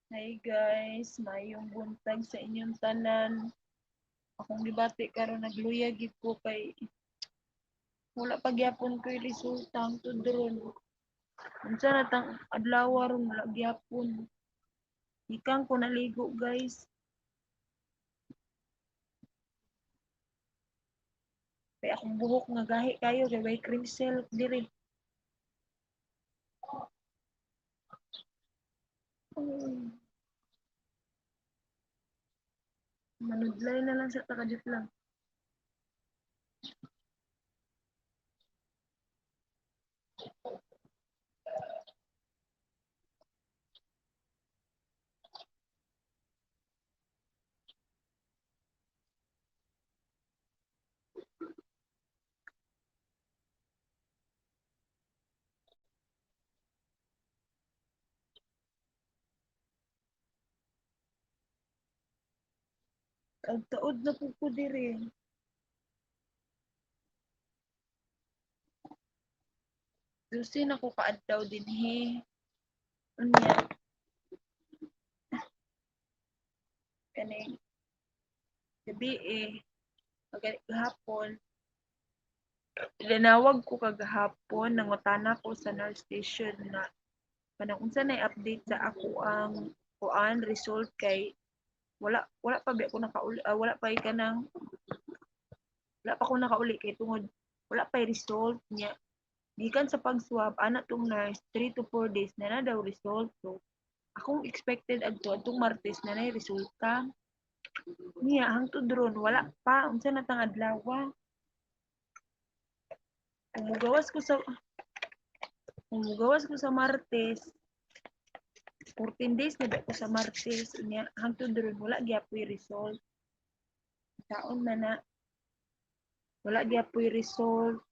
Hi guys, maayong buntag sa inyong tanan. Akong gibati karon, nagluya gid ko kay wala pa gyapon ko'y resulta hangtod ron. Unsa na tang adlaw ron, wala gyapon. Gikan ko naligo, guys. Kay akong buhok nga gahi kayo kay way cream silk diri. Manudlay na lang sa takajut lang. Taod na po ko diri. Dusin ako kaadlaw dinhi. Unya kaning gabi eh, gahapon, tinawag ko kagahapon, nangutana ko sa nurse station nga kanang unsa nay update sa ako ang kuan result kay wala pa ba ko nakauli, wala pa kanang wala pa ko nakauli kay tungod wala pa result niya. Gikan sa pag-swab ana tong nurse, 3 to 4 days na na daw result. So akong expected adto adtong Martes na nay resulta niya. Hangtod ron wala pa. Unsa na tang adlaw? Kung mugawas ko sa Martes, 14 days na ba ko sa Martes. Unya hangtod ron wala gyapoy result. Taon na na wala gyapoy result.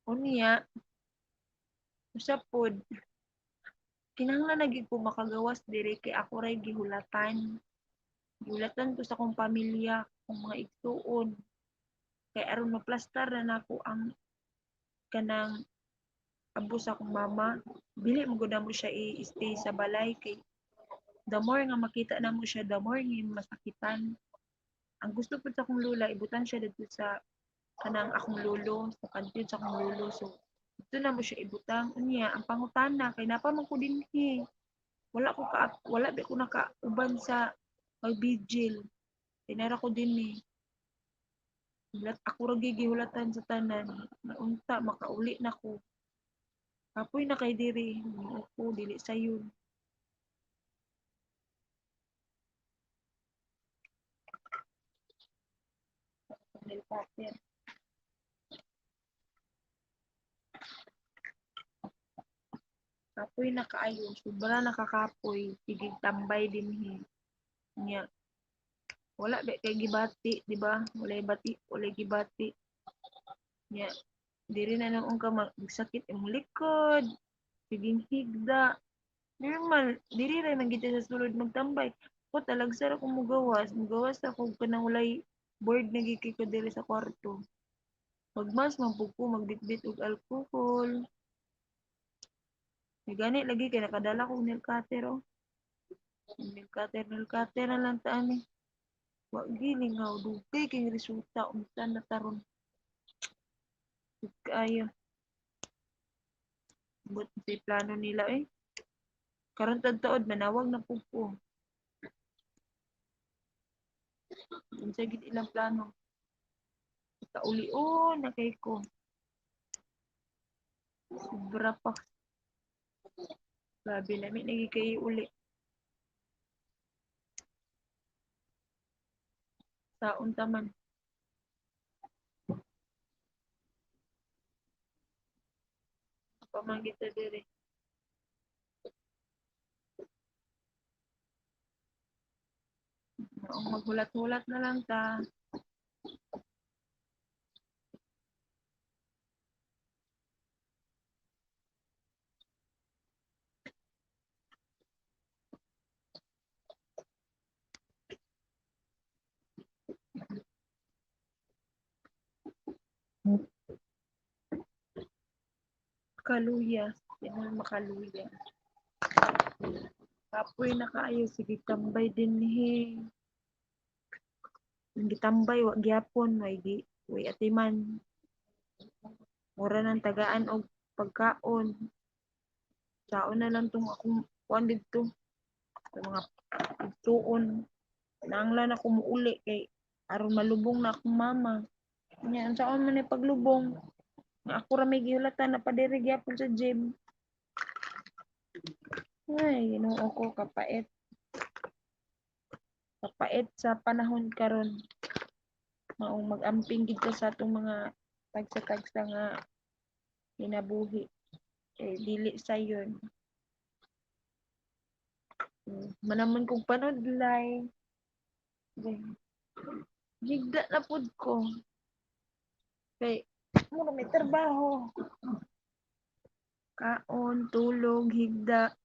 Unya usa pod, kinahanglan na gyud ko makagawas diri kay ako ray gihulatan. Gihulatan ko sa akong pamilya, akong mga igsuon kay aron maplastar na nako ang kanang abo sa akong mama. Dili man gud namo siya i-stay sa balay kay the more nga makita namo siya, the more nga masakitan. Ang gusto pud sa akong lola, ibutan siya didto sa kanang akong lolo, sa pantion sa akong lolo. So didto namo siya ibutang. Unya ang pangutana kay napa man ko dinhi, wala ba ko nakauban sa pag-vigil kay nara ko dinhi. Hulat ako ra gyud gihulatan sa tanan nga unta makauli na ko. Kapoy na kay diri ko, dili sayon. Nail cutter. Kapoy na kaayo, sobra nakakapoy, sige tambay dinhi. Nya wala ba kay gibati, di ba? Walay bati, walay gibati. Nya diri na lang ka magsakit imong likod, siging higda. Normal, diri ra man gid sa sulod magtambay. Ko talagsa ra ko mugawas, mugawas ako kanang walay board na gid ko diri sa kwarto. Magmas man pud ko, magbitbit og alcohol. May gani lagi kay nakadala ko nail cutter oh. Nail cutter, nail cutter na lang ta ani. Wa gilingaw, dugay kay resulta, unsa na taron. Kaayo. But say plano nila eh. Karon tad taod manawag na pud ko. Unsa gid ilang plano? Kaulion na kay ko. Sobra pa. Grabe, lami na gid kay uli. Saon ta man. Pa man kita diri. Maong maghulat-hulat na lang ta. Kaluya. Di man makaluya. Kapoy na kaayo, sige tambay dinhi. Ang gitambay wa gyapon, way gi way atiman. Mura nang tagaan og pagkaon. Saon na lang tong akong kuan didto sa mga igsuon. Kinahanglan ako muuli kay aron malubong na akong mama. Nya unsaon man ni paglubong? Nga ako ra may gihulatan na padiri gyapon sa gym. Ay, Ginoo ko, kapait. Kapait sa panahon karon. Maong mag-amping gid ta sa atong mga tagsa-tagsa nga kinabuhi. Eh, dili sayon. Manaman kong panudlay. Higda na pud ko. Kay mura may trabaho. Kaon, tulog, higda.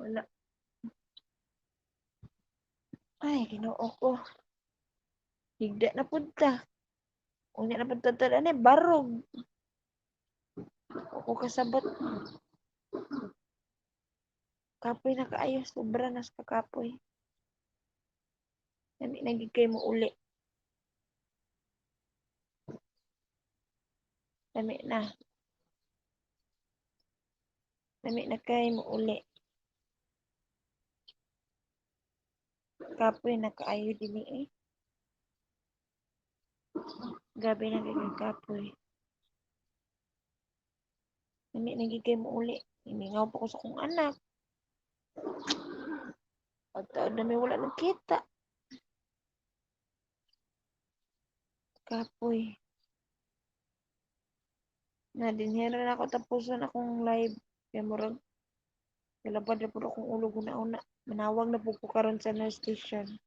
Wala. Ay, Ginoo ko. Higda na pud ta. Unya na pud ta ani barog. Wa ko kasabot. Kapoy na kaayo, sobra na sa kakapoy. Lami na gid kay mouli. Lami na. Lami na kay mouli. Kapoy na kaayo dinhi eh. Grabe na gid kay kapoy. Lami na gid kay mouli. Mingaw pa ko sa akong anak. Pagtaod na mi wala nagkita. Kapoy. Na dinhi ra nako tapuson akong live kay murag galabad na pud akong ulo guna-una. Manawag na pud ko karon sa nurse station.